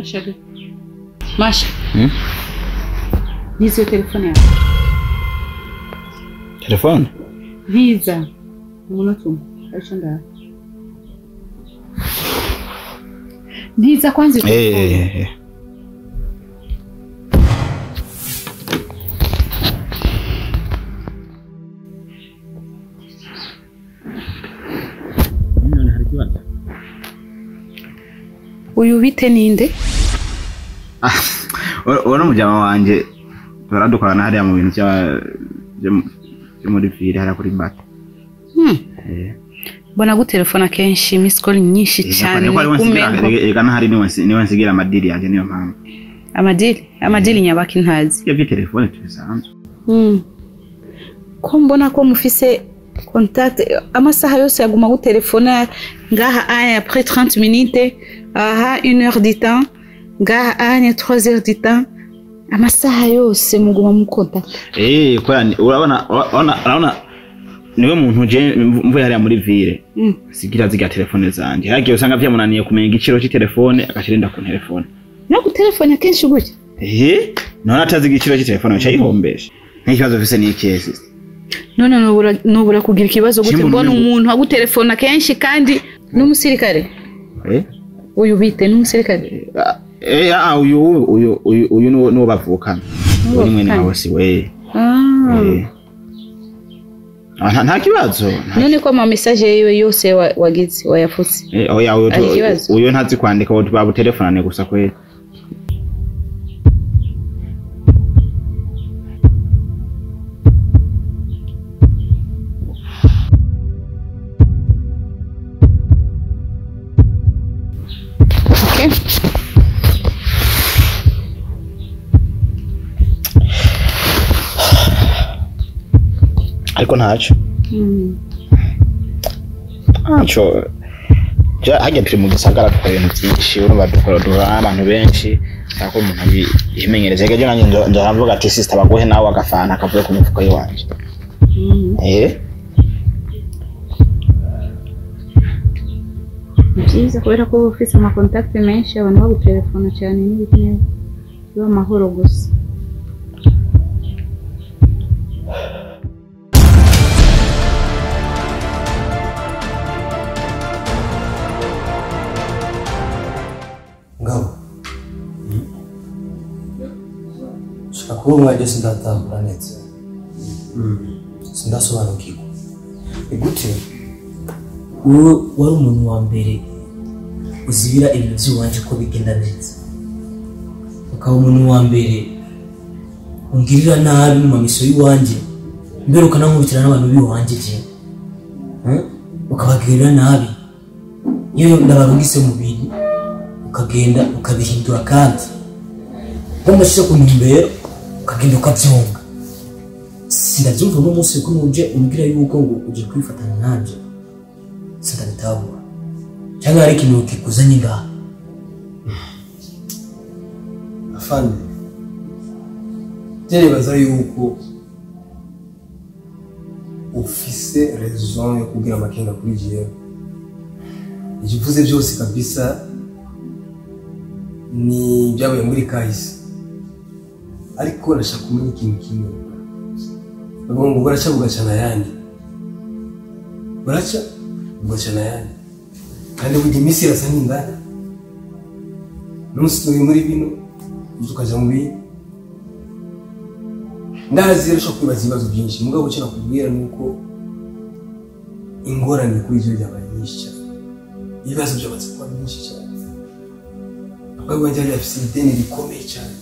Masha. Masha. Nizo telefone yawe. Telefone? Visa. Umunota umwe. Ariko ndaha. Ntiza kwanza. None hari kibazo? Uyu bite ninde? Uwo ni umujama wanje turadukorana hariya mu bintu byo muri ville hariya kuri bata. Mbona gutelefona kenshi miss call nyinshi cyane kumengo. Ega nahari niwe nsigira amadili yanje niyo mpamvu. Amadili? Amadili nyabaki ntazi. Iyo telefone tubisanzwe. Ko mbona ko mufise contact amasaha yose yaguma gutelefona ngaha aya après 30 minutes aha 1 heure du temps ngaha aya 3 heures du temps amasaha yose muguma mu contact. Kwa urabona niwe muntu je mvuye hariya muri ville sigira ziga telefone zanje hagiye usanga vyamunaniye kumenya igiciro c'itelefone akashirinda ku telefone no gutelefona kenshi gutya. None atazi igiciro c'itelefone cyayihombesha n'ikibazo mfise ni ikihe? None nubura kugira ikibazo gute mbona umuntu agutelefona kenshi kandi n'umusirikare? Uyu bite n'umusirikare? Uyu nuwo bavukana. Uyu mwene wawe si we. Nta kibazo. None ko ama message yiwe yose wagize wayafutse. Oya uyu ntazi kwandika babu telefonane gusa kweli. Okay. Ariko ntacyo. Ntacyo. Hajya turi mu gisagara dukora ibintu byinshi, urumva dukora duhura n'abantu benshi, ariko umuntu abimenyereza. Ejo nanjye nzoravuga ati sister baguhe nawe agafana akavuye ku mufuko wanje. Ni byiza kubera ko ufise ama contact menshi abantu bagutelefona cyane n'ibindi biba amahoro gusa. Ngabo. Shaka kuba umwajye sindatahura neza. Sindasobanukirwa. Ni gute wowe wari umuntu wa mbere uzibira ibintu by'iwanje ko bigenda neza, ukaba umuntu wa mbere ungirira nabi mu mamiso y'iwanje, mbere ukanankubitira n'abantu b'iwanje je, ukabagirira nabi iyo ndabarungise mu bintu ukagenda ukabihindura kandi nkomashe ku ntumbero ukagenda ukabyonga. Sindabyumva uno munsi ko nuje umbwira yuko ngo uje kwifatanya nanje, sindabitahura. Cyangwa hari ikintu kikuzanye ngaha? Afande, nibaza yuko ufise raison yo kugira amakenga kuri jewe. Ivyo uvuze byose kabisa ni byabaye muri kahise, ariko ndashaka kumenya ikintu kimwe. Bavuga ngo buraca bugacana ayandi, buraca bugacana ayandi, kandi burya iminsi irasa n'ingana. N'umunsi turi muri bino ukaja mu bindi. Ndazi rero ushobora kwibaza ibibazo byinshi, mugabo icyo nakubwira ni uko ingorane kuri ivyo byabaye nyinshi cyane, ibibazo byamaze kuba byinshi cyane. Papa wanje yari afise ideni rikomeye cyane,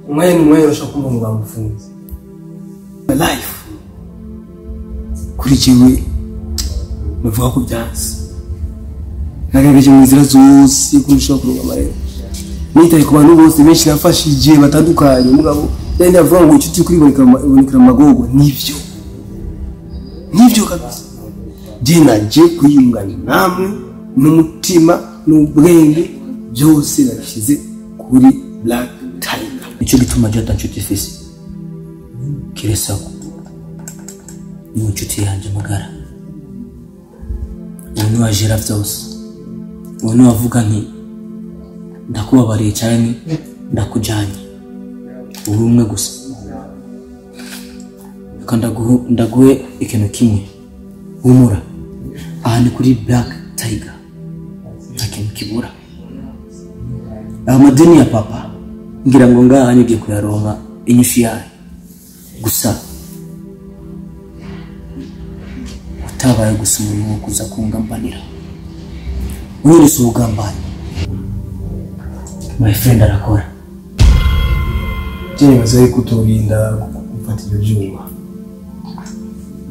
umwanya n'umwanya urashobora kumva ngo bamufunze. Life kuri jewe navuga ko byanse, nagerageje mu nzira zose ko nshobora kuronka amarero, nitaye ku bantu bose benshi nafashije batandukanye, mugabo yari navuga ngo inshuti kuri ibonekera mu magogo. Nivyo nivyo kabisa, je naje kwiyungana namwe n'umutima n'ubwenge byose nabishyize kuri Black Tiger. Nicyo gituma je ata nshuti mfise kiresako niwe nshuti yanje magara, uwo niwe ajera byose, uwo niwe avuga nti Ndakubabariye cyane ndakujanye. Uri umwe gusa. Reka ndaguhe ikintu kimwe. Humura. Aha ni kuri Black Tiger. Nta kintu kibura. Amadeni ya papa ngira ngo ngaha ngiye kuyaronka inyishu yayo. Gusa utabaye gusa umuntu wo kuza kungambanira. Unyeretse ubugambanyi. My friend arakora. Je nibaza yuko utorinda gufata ibyo byuma.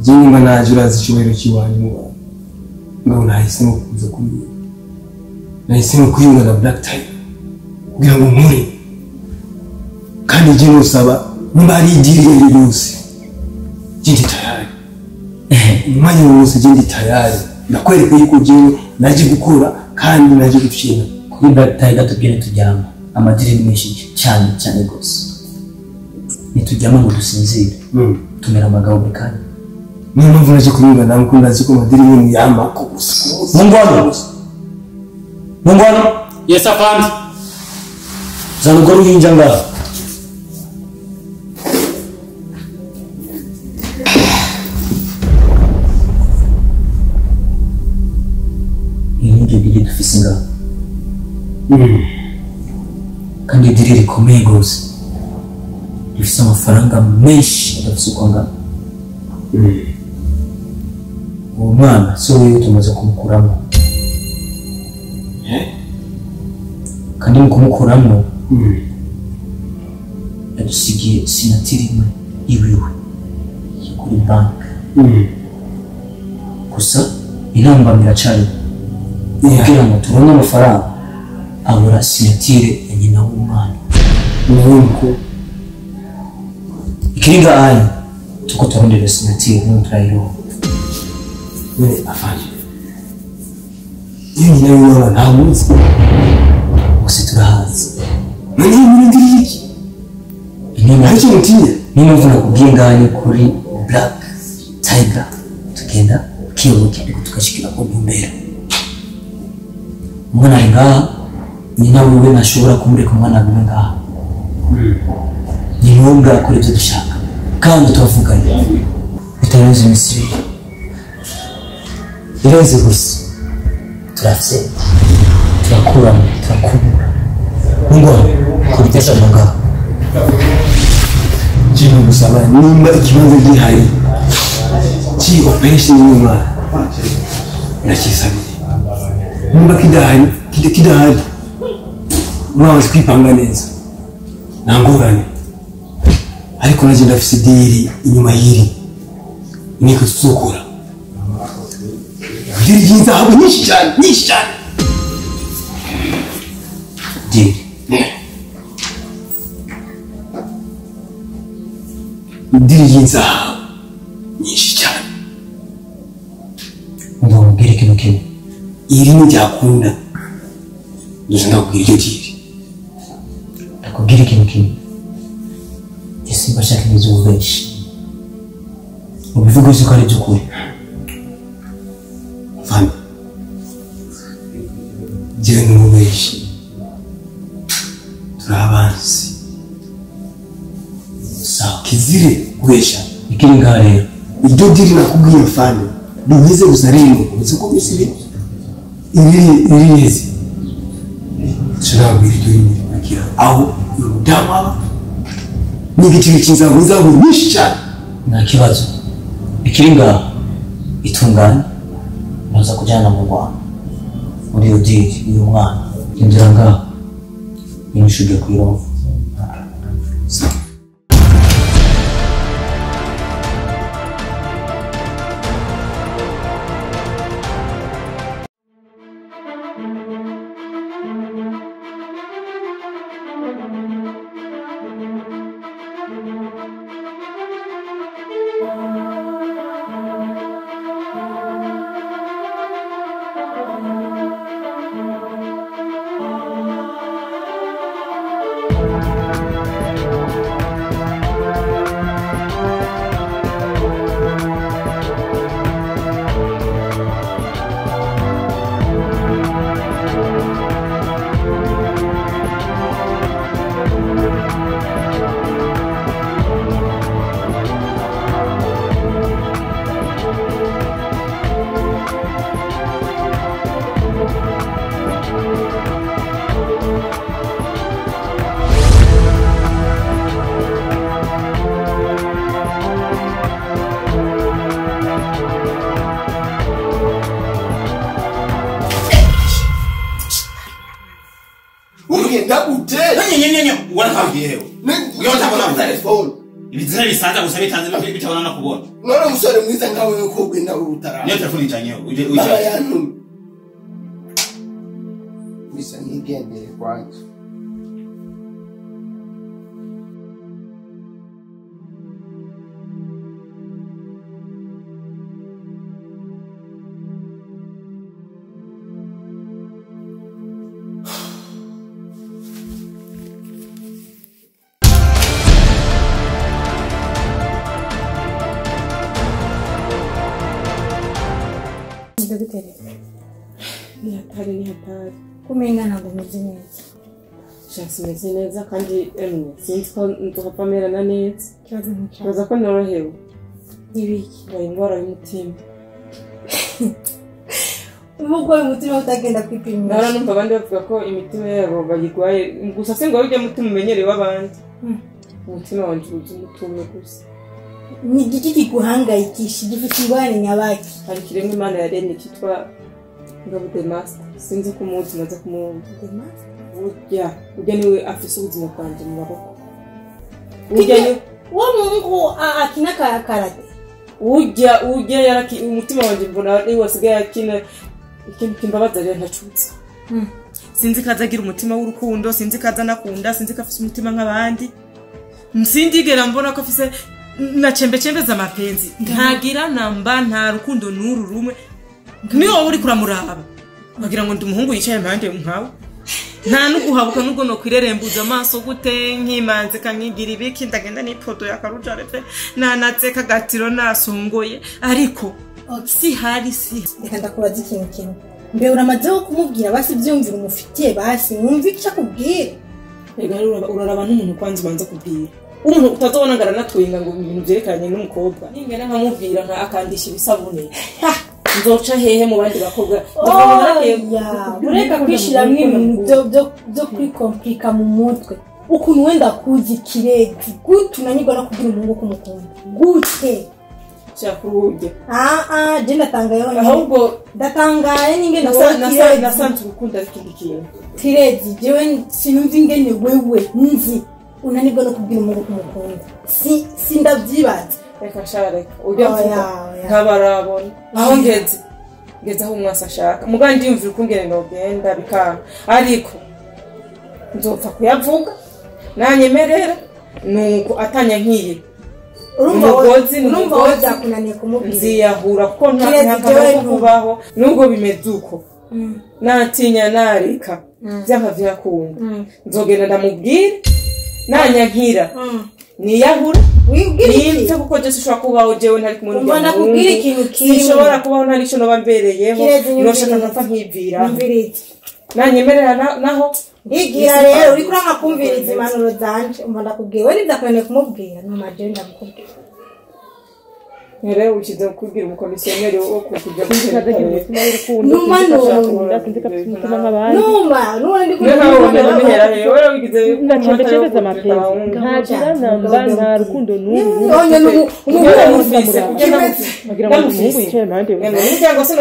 Je nimba naje urazi icyubahiro cy'iwanyu mu bantu. Ngabo nahisemo kuza kuri. Nahisemo kwiyunga na Black Tiger kugira ngo nkore. Kandi je nusaba nimba ari idiri iyo ari yose. Je ndi tayari. Umwanya wose je ndi tayari. Ndakwereka yuko jewe naje gukora kandi naje gukina. Kuri Black Tiger tubwire tujyama. Amadiri ni menshi cyane cyane gose. Nitujyama ngo dusinzire. Tumera amagabo buri kanya. Niyo mpamvu naje kunyumva nawe ko ndazi ko amadiri ni yama ko gusa. Mungwano. Mungwano. Yes afandi. Zana urwo ruhinja ngaha. Iri ni ryo diri dufise ngaha. Kandi idiri rikomeye gose. Rifise amafaranga menshi adafise uko angana. Uwo mwana si wewe tumaze kumukuramo. Kandi mu kumukuramo yadusigiye sinatiri imwe iwiwe yo kuri banki. Gusa intambamyi iracariho. Kugira ngo turonke amafaranga abura sinatire ya nyina w'umwana. Ikiringa ayo tuko turondera sinatire n'ubu turayironka. None afande. Iyo nyina w'umwana ntamuzi. Bose turahazi. None murindiriye iki? Ntacyo mutinya. Niyo mpamvu nakubwiye ngaha kuri Black Tiger tugenda bukebuke ariko tugashikira ku ntumbero. Umwana ari ngaha, nyina wiwe ntashobora kumureka umwana wiwe ngaha. Ni ngombwa akora ibyo dushaka kandi turavuganye bitarenze iminsi ibiri. Irenze gusa turafye, turakuramo, turakubura. Ngwano kubitesha ngaha. Je gusaba nimba ikibanza gihari ci operation y'umwana ndakisabiye. Nimba kidahari kidahari mwabaze kwipanga neza nta ngorane. Ariko naje ndafise idiri inyuma y'iri niko tuzokora. Idiri ry'inzahabu nyinshi cyane nyinshi cyane. Diri idiri ry'inzahabu nyinshi cyane. Ndamubwira ikintu kimwe. Iri ntiryakunda nje ndakubwira iryo diri. Ndakubwira ikintu kimwe. Njye simba nshaka ibintu by'ububeshi. Ubivuge uzi ko ari iby'ukuri. Mvana njyewe n'umubeshi turi abanzi. Sawa. Kizire kubesha. Ikiri ngaha rero. Iryo diri nakubwiye mfane rinyuze gusa rimwe uzi ko bisi iri rireze. Sinabwira iryo rindi rikurikira aho uyu mudamu aba n'igiciro cy'inzahabu inzahabu nyinshi cyane. Nta kibazo. Ikiri ngaha itunganye uraza kujyana mu Rwanda muri iyo diri uyu mwana inzira ngaha inyishu ugiye kuyironka. Sawa. Thank you. Ugenda gute? Nyenye warahabwiye hewe. Yo ntabona telefone. Ibizina bisanza gusa bitanze bitabona no kubona. None umusore mwiza nkawe yuko ugenda urutara. Niyo telefone ijanye uje. Bisa nigendere kwanza. Ni hatari kumenga ntabwo meze neza. Shansi meze neza kandi emwe sinzi ko nzopfa merana neza. Ikibazo nticyaba. Baza ko norohewe. N'ibiki? Ngo indwara y'umutima. Ubwo umutima utagenda kwipimisha. Ndabona numva abandi bavuga ko imitima yabo bayigwaye gusa singo ujya mutima umenyereye w'abandi. Umutima wanje uzi umutume gusa. Ni igiki kiguhangayikisha gifite ingorane nyabaki? Hari ikiremwa Imana yaremye cyitwa Ngabo the Master. Sinzi ko umuzi maze kumwumva. The Master? Urya niwe afise ubuzima bwanje mu maboko. Urya ni uwo muhungu akina karate. Urya yaraki umutima wanje mbona niwe wasigaye akina ikintu kimbabaza rero ntacutse. Sinzi kaza agira umutima w'urukundo, sinzi kaza nakunda, sinzi ko afise umutima nk'abandi. Sindigera mbona ko afise na chembe chembe za mapenzi. Ntagira namba nta rukundo n'uru rumwe. Ni wowe uri kuramuraba bagira ngo ndi umuhungu yicaye impande nkawe nta nuguhabuka nubwo no kwirerembuza amaso gute nkimanze kanyigira ibiki ndagenda n'ipoto ya karujare pe nanatse kagatiro nasongoye ariko si hari si reka ndakubaza ikintu kimwe mbe uramaze kumubwira basi byumvira umufitiye basi mwumva icyo akubwira. Ega uraraba n'umuntu kwanza ubanza kubwira umuntu utazobona ngaranatwenga ngo ibintu byerekeranye n'umukobwa ningena nkamubwira nka akandisha ibisabune nzoca hehe mu bandi bakobwa. Ureka kwishiramwe ibintu byo kwikomplika mu mutwe ukuntu wenda kuzi kirezi gute unanirwa no kubwira umuhungu ko umukunda gute cyakurujye. Je ndatangaye ahubwo ndatangaye ninge nasanze urukundo ari ikindi kintu kirezi jewe sinumva ingene wewe nzi unanirwa no kubwira umuhungu ko umukunda si ndavyibaza. Reka shareka ujya mvuga nkabarabona aho ngeze aho umwasa ashaka muga ndiyumvira ukungene nogenda bikanga ariko nzopfa kuyavuga nanyemerera nuko atanya nkiye urumva wowe byakunaniye kumubwira nziyahura kuko nta kubaho nubwo bimeze uko natinya narika byanka vyakunda nzogenda ndamubwira nanyankira niyahura nibyo kuko je sishobora kubaho jewe ntari kumwe n'umugabo. Ndakubwira ikintu kimwe sinshobora kubaho ntari ico noba mbereyeho noshaka nkapfa nkivira nanyemerera naho igira rero uriko uranka kumviriza impanuro zanje umva ndakubwiye we nivyakunaniye kumubwira numa jewe ndamukubwira. Rero ukiza kubwira umukomisiyoneri wo kujya numa numa ndi na chembe chembe za mapenzi ntagira namba nta rukundo n'uru bagira ngo umuhungu yicaye impande cyangwa se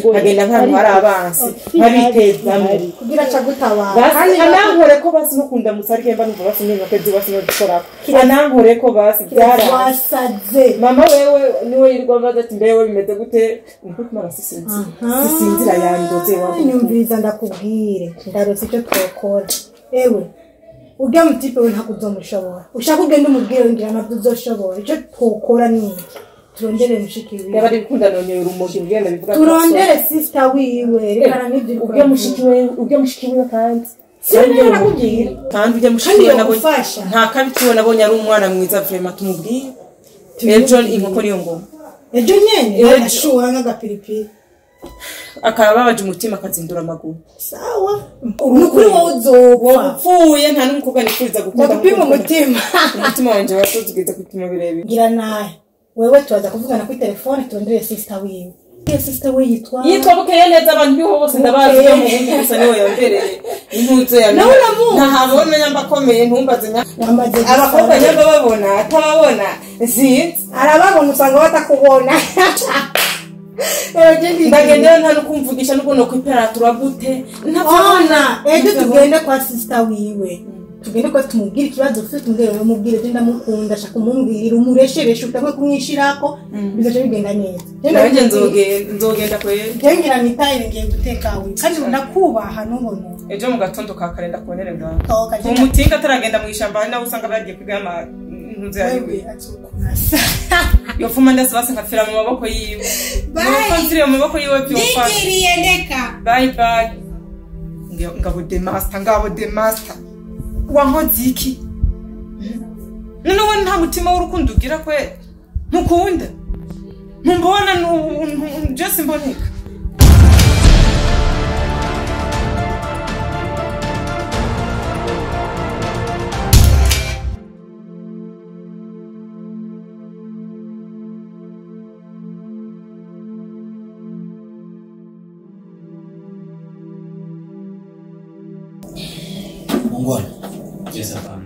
nkagenda nk'ahantu hari abansi nkabitezamo kugira acagutabara. Anankore ko basi nukunda musarike mba numva basi nyine bakezi basi no dukorako anankore ko basi byarasaze mama wewe niwe yirwa mbaza ati mbewe bimeze gute nkuko kumara sisinzira yandoze wa nyumviriza ndakubwire ndarose icyo twokora ewe urya mutipe we ntakuzomushobora ushaka ugenda umubwire ngira nabyo uzoshobora icyo twokora ni iki turondere mushiki wiwe yaba ari gukunda none urumogi ngenda bivuga turondere sister wiwe rekana n'ibyo urya mushiki wiwe kandi sinakubwira kandi urya mushiki wiwe nabonye nta kabi kiwe nabonye ari umwana mwiza vraiment tumubwire ejo inkoko niyo ngoma ejo nyene arashuha nk'agapiripiri akababaje umutima akazindura amaguru sawa nukuri wowe uzopfa upfuye nta n'umukobwa nifuriza gukunda ndagupima umutima umutima wanje watuzugeza kupima birebire ngira nawe wewe tubaza kuvugana kuri telefone turondere sister wiwe Iyo sister we yitwa Yitwa Bukeye neza abantu biho bose ndabazi yo muhungu gusa niwe yambereye impuzu ya Nawe uramuzi? Ntahabona nyamba akomeye ntumbaze nya Wamaze gusara. Abakobwa nyamba babona atababona sinzi. Arababona usanga batakubona. Ndagendera nta nukumvugisha nuko no kwiperatura gute ntabona. Ejo tugende kwa sister wiwe, tugende kwa tumubwire ikibazo ufite, tumubwire wowe mubwire je ndamukunda, shaka umumbwire umureshereshe utamwe kumwishirako bizaje bigenda neza. Nanjye nzogenda kwera. Je ngira nitaye ngiye guteka we kandi ndakubaha nubona. Ejo mu gatondo ka kare ndakubonere ngaho. Toka je. Umutinga ataragenda mu ishyamba hari nawe usanga bagiye kwiga ama ntuze yawe. Yofuma ndasabasa nkapfira mu maboko yiwe. Bye. Nuko mfiriye mu maboko yiwe byofasha. Ndigiriye ndeka. Bye bye. Ngabo de master, ngabo de master. Wankoze iki? None wowe nta mutima w'urukundo ugira kwe? Ntukunda? Ntumbona just mboneka. Mungwana. Yes, hapana.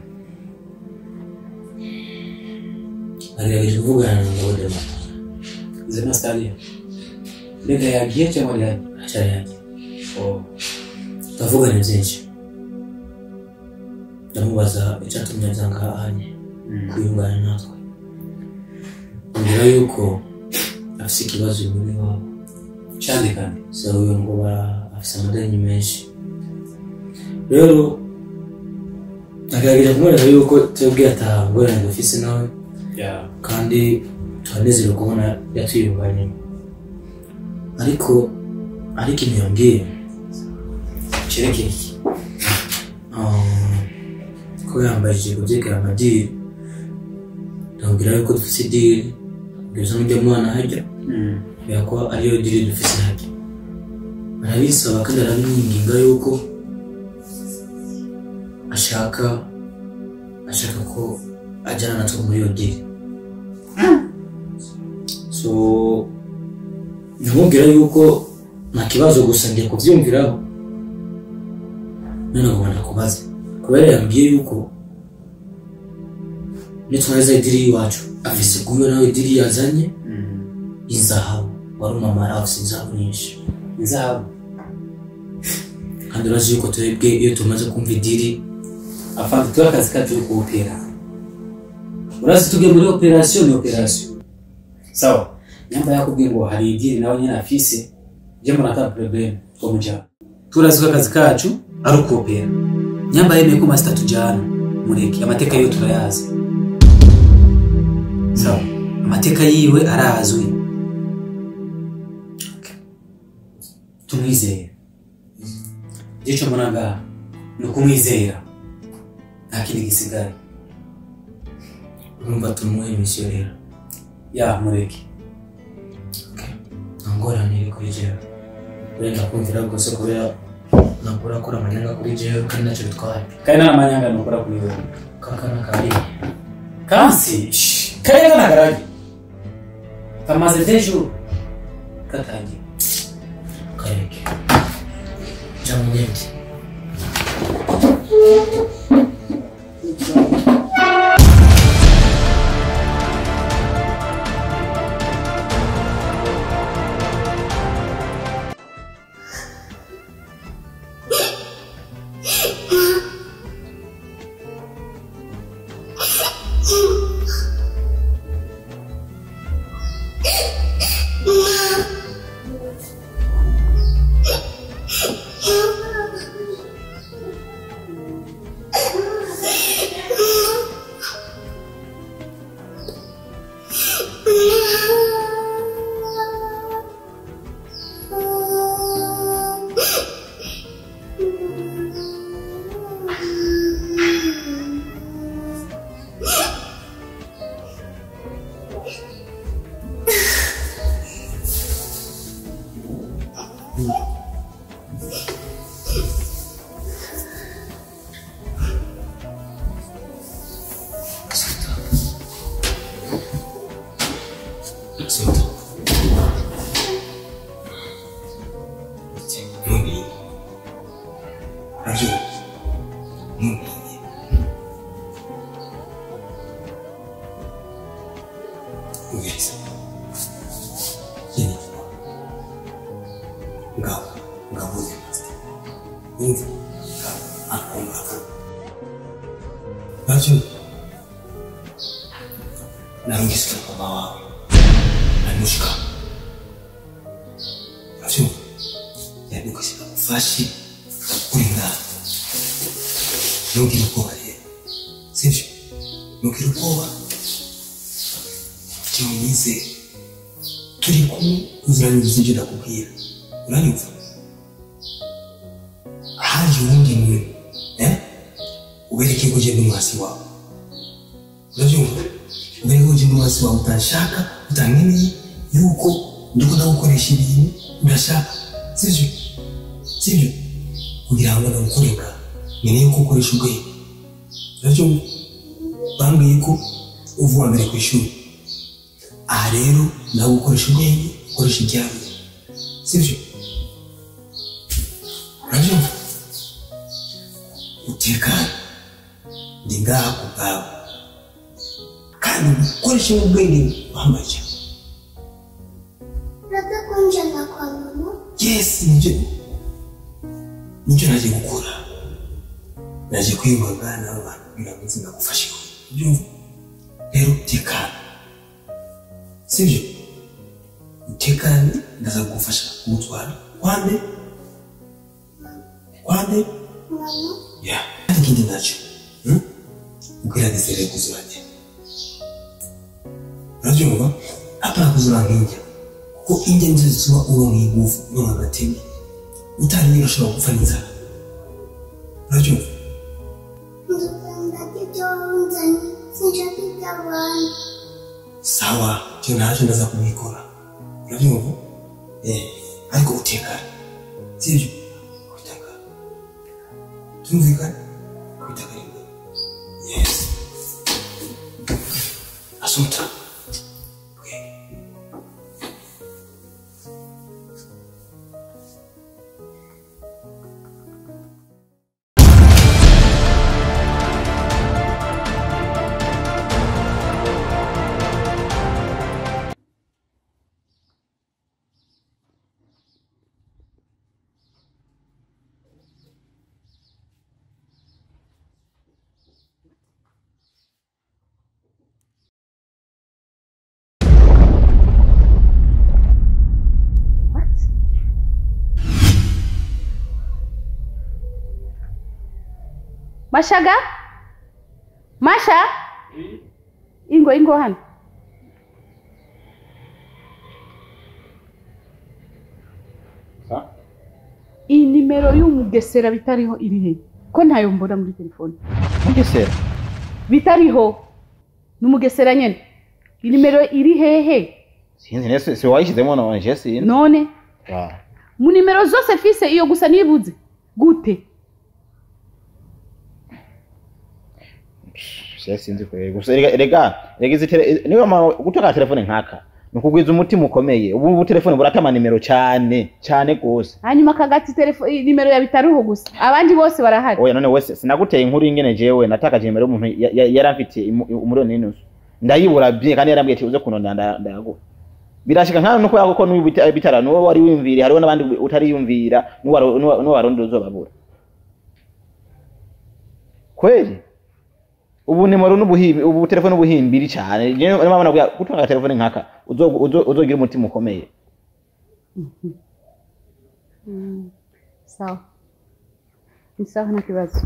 Nagerageje kuvugana na Ngabo. Zema stali. Mbega yagiye cyangwa ari hano? Aracyari yagiye. Oh. Tuvugana byinshi. Ndamubaza icyatumye aza ngaha kwiyungana natwe. Ambwira yuko afise ikibazo muri wabo. Cyane kandi. So uyu ngo afise amadeni menshi. Rero nagerageje kumwereka yuko twebwe ata ngorane dufise nawe. Kandi turanezerewe kubona yatwiyunganye. Ariko ikintu yambwiye cerekeye iki? Ko yambajije kuvyerekeye amadiri, ndamubwira yuko dufise idiri, ndabwira n'urya mwana harya, kubera ko ariyo diri dufise harya. Arabisaba kandi arabinginga yuko ashaka ko ajyana natwe muri iyo diri. So ndamubwira yuko nta kibazo gusa ngiye kuvyumviraho. None ngo ndakubaze kubera yambwiye yuko nitwaheza idiri y'iwacu afise guyo nawe idiri yazanye inzahabu wari umamara afise inzahabu nyinshi. Inzahabu kandi urazi yuko twebwe iyo tumaze kumva idiri afata tuba akazi kacu ko kuopera. Urazi tugiye muri operation ni operation. Sawa. Nyamba yakubwiye ngo hari idiri nawe nyine afise je mbona ata problem twamujana. Turazi ko akazi kacu ari ukopera. Nyamba yemeye ko master tujana mureke amateka yiwe turayazi. Sawa. Amateka yiwe arazwi. Okay. Tumwizeye. Gico mbona ngaha ni ukumwizera. Nta kindi gisigaye. Urumva tumuhe misiyo rero. Ya mureke. Okay. Nta ngorane iri kuri jewe. Wenda kumvira rwose kubera ntabwo urakora amanyanga kuri jewe kandi ntacyo bitwaye. Kandi nta manyanga nukora kuri wewe. Kaka n'akabiri. Kansi, kariya kanagarage. Kamaze dejo katangiye. Kareke. Jya mu myenda. Ubiriza. Yeni. Ngaho. Ngaho master. Umva. Ngaho. Bacho. Narungise papa wawe. Namushika. Bacho. Yanukise fashi. Kurinda. Ntugire ubwoba rero. Sibyo? Ntugire ubwoba. Unyizere. Turi kumwe uziranyuza ibyo ndakubwira. Uranyumva? Haje uwundi muntu, ubereke ko ugenda umwasi wawe. Urabyumva? Ubereke ko ugenda umwasi wawe utashaka, utankeneye, yuko ndiko ndagukoresha ibintu udashaka. Sibyo? Sibyo? Kugira ngo ndagukoreka, nkeneye ko ukoresha ubwenge. Urabyumva? Bambwiye ko uva uwa mbere ku ishuri. Aha rero nawe ukoresha ubwenge, ukoresha ibyawe. Sibyo? Urabyumva? Utekane. Ndi ngaha ku bwawe. Kandi ukoreshe ubwenge buhambaye cyane. Uraza kunjyana kwa mama? Yes, nibyo naje gukora. Naje kwiyunga n'abo bantu kugira ngo nze ndagufashe. Ubyumva? Rero utekane. Sibyo? Utekane, ndaza kugufasha kugutwara. Kwande? Kwande? Mama. Yeah. Kandi ikindi nacyo, ugerageze rero kuzuranya. Urabyumva? Apana kuzura nk'indya. Kuko indya nizo zituma uronka ingufu, uronka agatege. Utariye urashobora gupfa n'inzara. Urabyumva? Nzogenda ibyo wanzanye, sinshaka iby'abandi. Sawa, icyo ntacyo ndaza kubikora. Urabyumva? Ariko utekane. Sibyo? Utekane. Tumvikane? Utekane. Yes. Assunta. Okay. Mashaga? Masha? Oui. Ingo ingo hano. Sa? Iyi nimero y'umugesera bitariho iri he? Ko ntayo mbona muri telefone. Mugesera? Bitariho. Numugesera nyene. Iyi nimero iri hehe? Sinzi nese si wayishizemo none je sinzi. None? Ah. Mu nimero zose fise iyo gusa nibuze. Gute? Sinzi kweri gusa erega izi niba gutoka telefone nkaka nukugwiza umutima ukomeye ubu telefone buratama nimero cyane cyane gose hanyuma kagati telefone nimero ya bitaruho gusa abandi bose barahari. Oya none wese sinaguteye inkuru ingene jewe natakaje nimero umuntu yaramfitiye umuriyoni n'inusu ndayibura bye kandi yarambwiye ati uze kunonda ndayaguha birashika nkano nuko yako ko n'ubitara nuwo wari wimvira hariho n'abandi utariyumvira nuwo warundi uzobabura kweli. Ubu nimero n'ubuhimbi ubu telefone ubuhimbiri cyane niyo mabona gutunga telefone nkaka uzogira umutima ukomeye. Sawa. Ni sawa nta kibazo.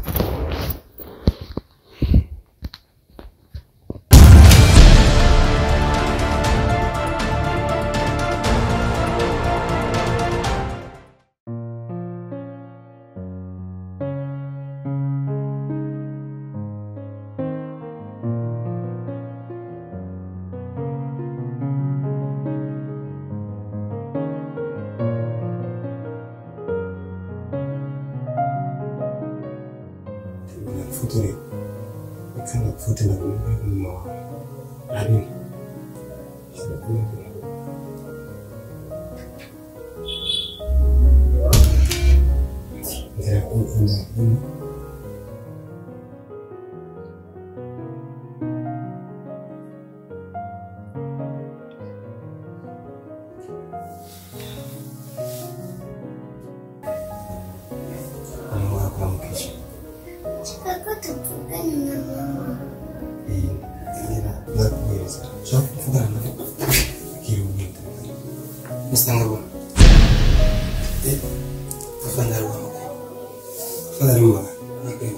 Mvugana nawe. Akira ubwite. Mr. Ngabo. Afande araguhamagaye. Afande aramuhamagaye.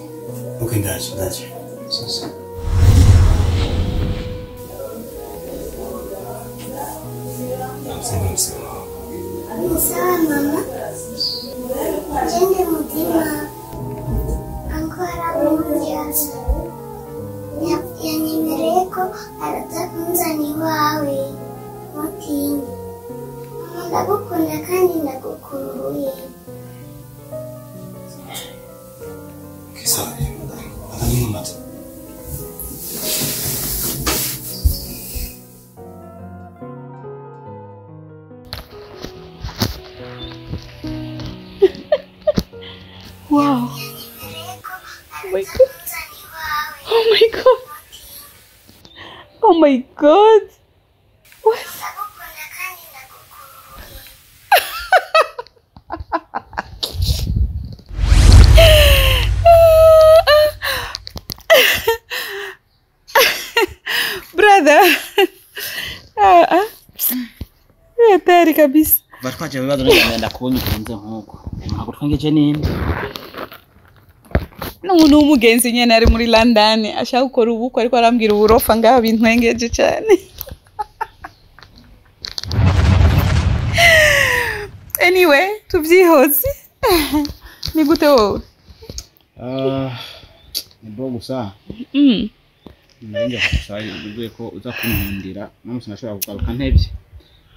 Okay, ndaje, ndaje. Sasa. Sawa mama. Jende mutima. Ankora mubyaza. Yanyemereye ko araza kunzana iwawe. Mutinye. Mama ndagukunda kandi ndagukumbuye. Okay, sawa. Ndanywa amata. Wow. Oh my God. Oh my God. Oh my God. What? Brother. Hatari kabisa. Kuva twaje mu bibazo nagenda kubona ukunze nkuko. Ntabwo twengeje ninde. N'umuntu w'umugenzi nyene ari muri London ashaka gukora ubukwe ariko arambwira uburofa ngaho bintwengeje cyane. Anyway, tuvyihoze. Ni gute wowe? Ni bo gusa. Nanje gusa bivuye ko uza kunkundira namusi nashobora kugaruka ntevye.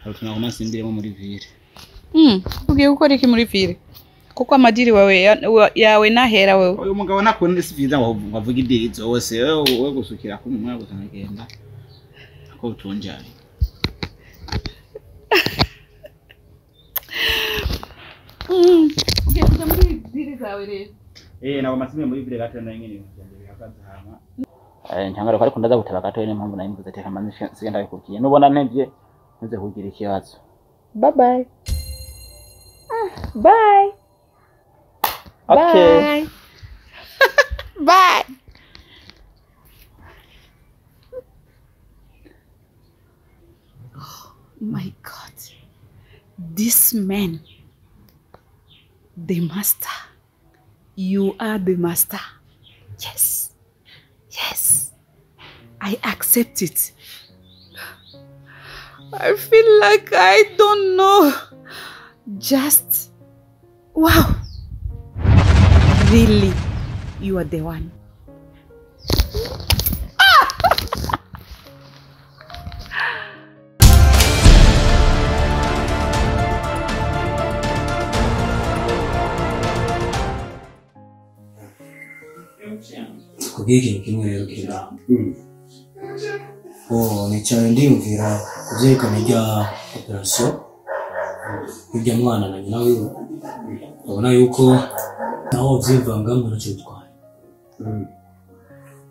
Hari tunagoma simbiremo muri ville. Ugiye gukora iki muri ville? Kuko amadiri wawe yawe nahera wewe. Uyu mugabo nakunda si vyiza ngo avuge idiri zose wewe gusukira ku mwana gusa nkagenda. Ako utunjari. Ugiye kuja muri diri zawe rero. Nabo masime muri ville gato na nyine bihagaze hama. Ntangaro ariko ndaza guteba gato niyo mpamvu nayivuze teka manze sigenda bikubwiye. Nubona ntevye ntuze kugira ikibazo. Bye bye. Bye. Okay. Bye. Bye. Oh my God. This man, the master. You are the master. Yes. Yes. I accept it. I feel like I don't know. Just wow. Really, you are the one. Tukubwiye ikintu kimwe rero kira. Oh, nicaye ndiyumvira kuvyerekana irya operation irya mwana na nyina wiwe. Ubona yuko naho vyivangamo ntacyo bitwaye.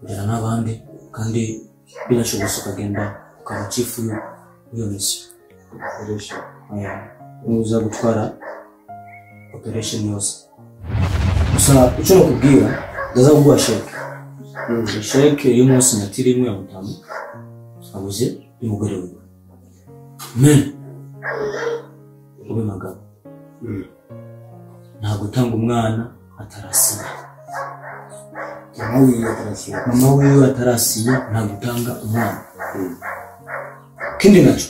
Ugera n'abandi kandi birashobotse ukagenda ukaba chief w'iyo misi. Uza gutwara operation yose. Gusa icyo nakubwira ndaza kuguha sheke. Sheke y'umunsi nyatiri imwe ya mutamu abuze y'umugore wiwe. Men ube magabo. Nta gutanga umwana atarasinya. Mama wiwe atarasinya nta gutanga umwana. Kindi naco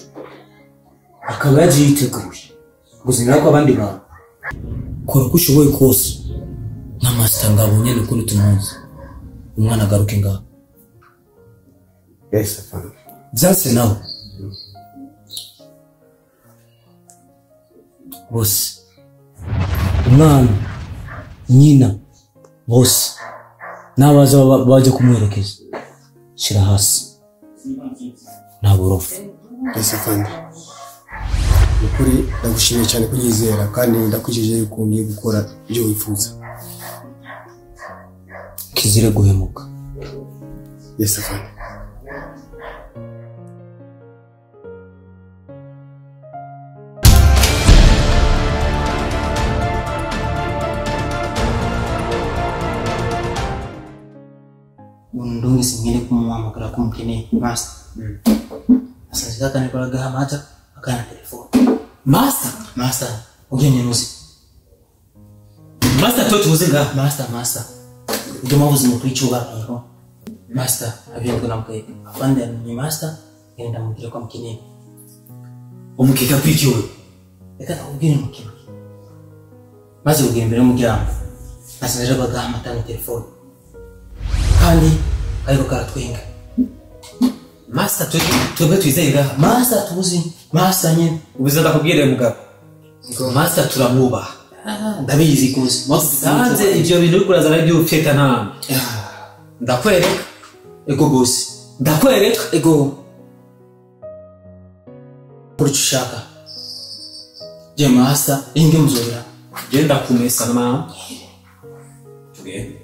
akaba yaje yiteguye guzinira ko abandi bantu. Kora uko ushoboye kose nka Master Ngabo nyene ukuntu tumuzi umwana agaruke ngaho. Yes, afande. Byanse nawe bose umwana nyina bose n'abaza baje kumwerekeza shira hasi nta burofu. Yes, afande. Nukuri ndagushimiye cyane kunyizera kandi ndakwijeje yuko ngiye gukora ibyo wifuza. Kizire guhemuka. Yes, afande. Undungise nkene kumuhamagara ko mukeneye master. Nasanze kakane karagaha amata akana telefone. Master, master ugenye nuzi. Master to tuzi nga master master. Ujye mavuze mu kwicubahiro. Master abyandika namukeka. Afande ni master ngenda ndamubwira ko amukeneye. Umukeka kwikiwe. Reka ndakubwire umukeka. Maze kugera imbere y'umuryango nasanze bagaha amata na telefone. Kandi ariko karatwenga. Master twebwe twizeye ngaha. Master tuzi, master nyene. Ubiza ndakubwire mugabo. Master turamwubaha. Ndabizi kuzi. Sanze ivyo bintu uriko urazana ivy'ufyeta ntambi. Ndakwereka. Ego gose. Ndakwereka. Ego. Kuri ico ushaka. Je master inge muzobera. Je ndakumesa na mama. Tugende.